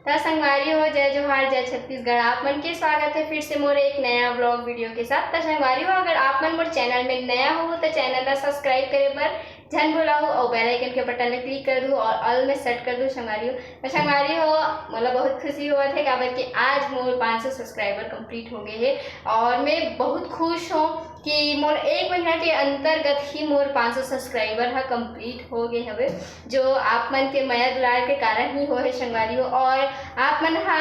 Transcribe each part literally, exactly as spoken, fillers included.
त संगवारी हो, जय जोहार, जय छत्तीसगढ़। आप मन के स्वागत है फिर से मोर एक नया vlog video के साथ। त संगवारी हो, अगर आप मन मोर channel में नया हो त channel ला subscribe करे बर झन भुलाहू और bell icon के button ला click कर दू और all में set कर दू संगवारी हो। त संगवारी हो, मोला बहुत खुशी होवत है, काबर कि आज मोर पाँच सौ subscriber complete हो गए है और मैं बहुत खुश हूँ कि मोर एक महीना के अंतर्गत ही मोर पाँच सौ subscriber हा complete हो गए हवे, जो आप मन के मया दुलार के कारण ही हो है संगवारी हो। और आप मन हा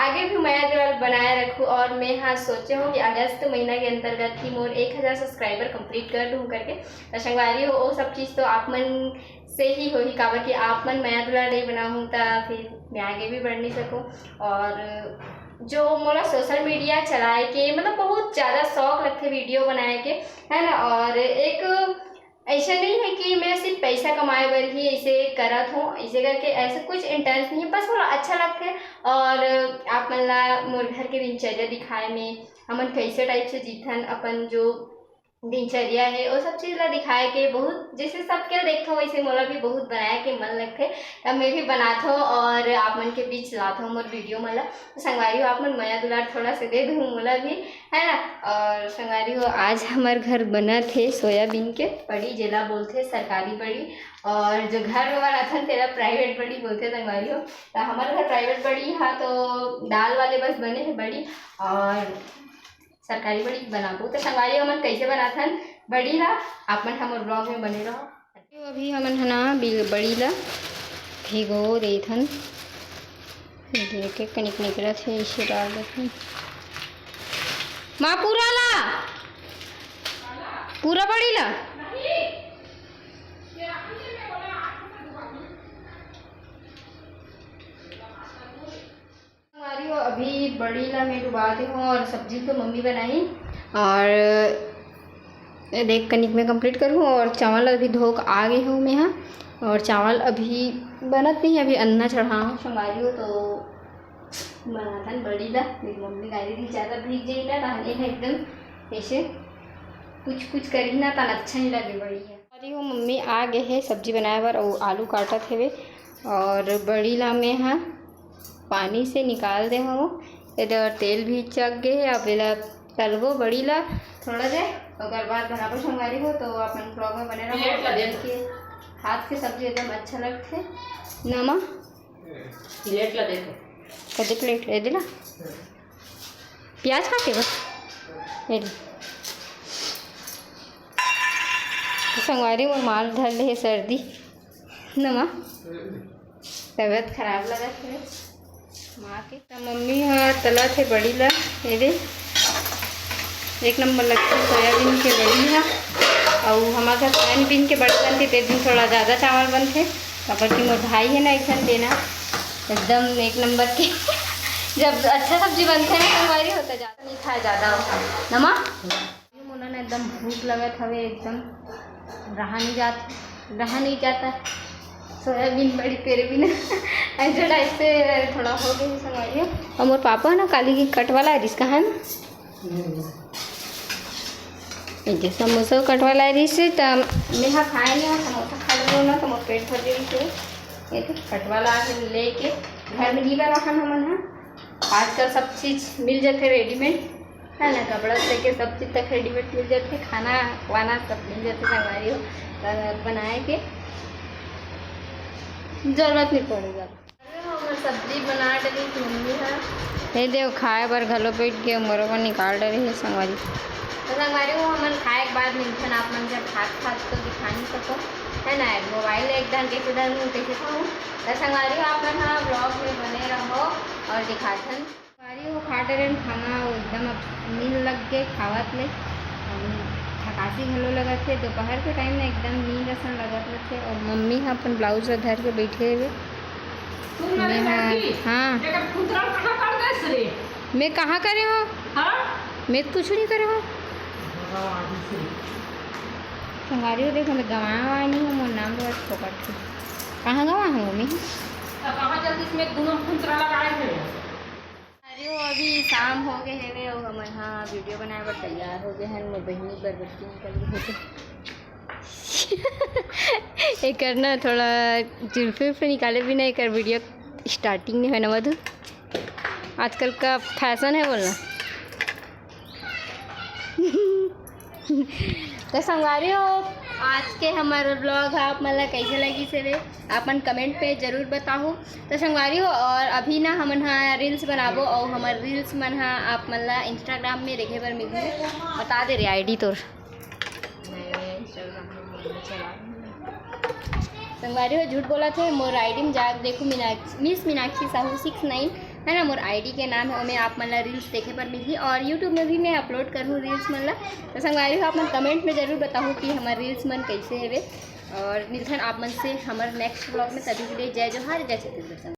आगे भी मया दुलार बनाए रखू और मैं हा सोचे हूँ कि अगस्त महीना के अंतर्गत ही मोर एक हज़ार subscriber complete कर दूँ करके। तो संगवारी हो, वो सब चीज़ तो आप मन से ही होही, काबर कि आप मन मया दुलार नहीं बनाहूँ त फिर मैं आगे भी बढ़ नहीं सकूँ। और जो मोला social media चलाए के मतलब बहुत ज़्यादा शौक लगथे video बनाए के, है ना। और एक ऐसा नहीं है कि मैं सिर्फ पैसा कमाए बर ही ऐसे करत हूँ, ऐसे करके ऐसा कुछ intention नहीं है, बस मोला अच्छा लगथे। और आप मन ला मोर घर के दिनचर्या दिखाए में, हमन कैसे type से जीथन, अपन जो दिनचर्या है, वो सब चीज़ ला दिखाए के बहुत, जैसे सबके देखथों वैसे मोला भी बहुत बनाए के मन लगथे, तब मैं भी बनाथों और आप मन के बीच लाथों मोर video मन ला। तो संगवारी हो, आप मन मया दुलार थोड़ा से दे दू मोला भी, है ना। और संगवारी हो, आज हमर घर बनत हे सोयाबीन के बड़ी, जेला बोलथे सरकारी बड़ी, और जो घर में बनाथन तेला private बड़ी बोलथे संगवारी हो। तो हमर घर private बड़ी हा तो दाल वाले बस बने है बड़ी, और सरकारी बड़ी बनाबो। तो संगवारी हो, हमन कैसे बनाथन बड़ी ला, आप मन हमर vlog में बने रहो। अभी हमन ह ना बी-, बड़ी ला भिगो देथन। देख के कनिक निकलत हे, इसे डाल देथन। माँ, पूरा ला, पूरा बड़ी ला। संगवारी हो, अभी बड़ी ला मैं डुबा दे हूँ और सब्जी तो मम्मी बनाई। और ये देख, कनिक में complete करूँ और चावल अभी धो के आ गई हूँ मैं यहाँ। और चावल अभी बनत नहीं, अभी अन्ना चढ़ाऊँ संगवारी हो, तो बनाथन बड़ी ला। मेरी मम्मी गाली दी, ज़्यादा भीग जाई ना, तहन ये एकदम ऐसे कुछ कुछ करी ना, तहन अच्छा नहीं लगे बड़ी है। अरे वो मम्मी आ गए है सब्जी बनाए बर, अउ आलू काटत हेवे। और बड़ी ला मैं हा पानी से निकाल दे हूँ। ये दे, और तेल भी चक गए है। अब एला तलबो बड़ी ला थोड़ा दे, ओकर बाद बनाबो संगवारी हो। तो अपन vlog में बने रहो। प्लेट ला दे। के हाथ के सब्जी एकदम अच्छा लगथे। नमा प्लेट ला देखो। कते प्लेट ले देला? प्याज काटे बस। ये ले। तो संगवारी मोर माल धर ले हे सर्दी। नमा तबीयत खराब लगत हे माँ के। त मम्मी ह तलत हे बड़ी ला, ये दे, एक नंबर लगथे सोयाबीन के बड़ी ह। अउ हमार घर सोयाबीन के बड़ी बनथे, ते दिन थोड़ा ज़्यादा चावल बनथे, काबर कि मोर भाई है ना एक झन, तेना एकदम एक नंबर के जब अच्छा सब्जी बनथे ना, संगवारी हो, त ज़्यादा नहीं खाए, ज़्यादा नमा। ये मोला ना एकदम भूख लगत हवे, एकदम रहा नहीं जात, रहा नहीं जाता। सोयाबीन बड़ी तेरे बिना ऐसे type से थोड़ा हो गई संगवारी हो। और मोर पापा ना काली की कट वाला है, इसका है ना, ये जो समोसा कट वाला है, इसे त मेहा खाए नहीं, और समोसा खा लो ना तो मोर पेट भर जाई। ये तो कट वाला आके लेके घर में नहीं बना खाना मन है। आजकल सब चीज़ मिल जाते readymade, है ना, कपड़ा से लेके सब चीज़ तक readymade मिल जाथे, खाना वाना सब मिल जाथे संगवारी हो, त बनाए के जरूरत नहीं पड़ेगा। हमर सब्जी बना डरी मम्मी ह। हे देव, खाए बर घलो बैठ के मोरो बर निकाल डरे हे संगवारी। तो संगवारी हो, हमन खाए के बाद मिलथन आप मन से, भात खात तो दिखा नहीं सको, है ना, मोबाइल एक डन कैसे डन कैसे खाऊँ। तो संगवारी हो, आप मन ह vlog में बने रहो और दिखाथन। संगवारी हो, खा डरेन खाना, वो एकदम अब नींद लग के खावत ले, अउ थकासी घलो लगत हे। दोपहर के time में एकदम नींद असन लगत रथे। और मम्मी ह अपन blouse ला धर के बैठे हुए। मैं ह, हाँ। मैं कहाँ करे हो? मैं तो कुछ नहीं करे हो। संगवारी हो, देखो, मैं गंवाए वाए नहीं हूँ, मोर नाम ला फोकट के। कहाँ गंवाए हूँ मम्मी? कहाँ जल्दी से मैं दोनों खुंचरा लगाए थे। अरे वो अभी शाम हो गए हेवे, अउ हमन हा video बनाए बर तैयार हो गए हन। मोर बहिनी बर बत्ती निकल गए हे। एकर ना थोड़ा जुल्फी उल्फी निकाले बिना एकर video स्टार्टिंग नहीं होय ना मधु, आजकल का फैशन है बोलना। तो संगवारी हो, आज के हमर ब्लॉग ह आप मन ला कैसे लगिस हवे, आप मन कमेंट पे जरूर बताहू। तो संगवारी हो, और अभी ना हमन हा रील्स बनाबो, और हमर रील्स मन हा आप मन ला इंस्टाग्राम में देखे बर मिलही। बता दे रे आईडी तोर। संगवारी हो, झूठ बोलत हे, मोर आईडी में जाके देखो, मीनाक्षी, मिस मीनाक्षी साहू सिक्स नाइन है ना, मोर आईडी के नाम है, ओमे आप मन ला रील्स देखे बर मिलही, और यूट्यूब में भी मैं अपलोड करहूँ रील्स मन ला। तो संगवारी हो, आप मन कमेंट में जरूर बताहू कि हमर रील्स मन कैसे हेवे, और मिलथन आप मन से हमर नेक्स्ट ब्लॉग में। तभी के लिए जय जोहार, जय छत्तीसगढ़।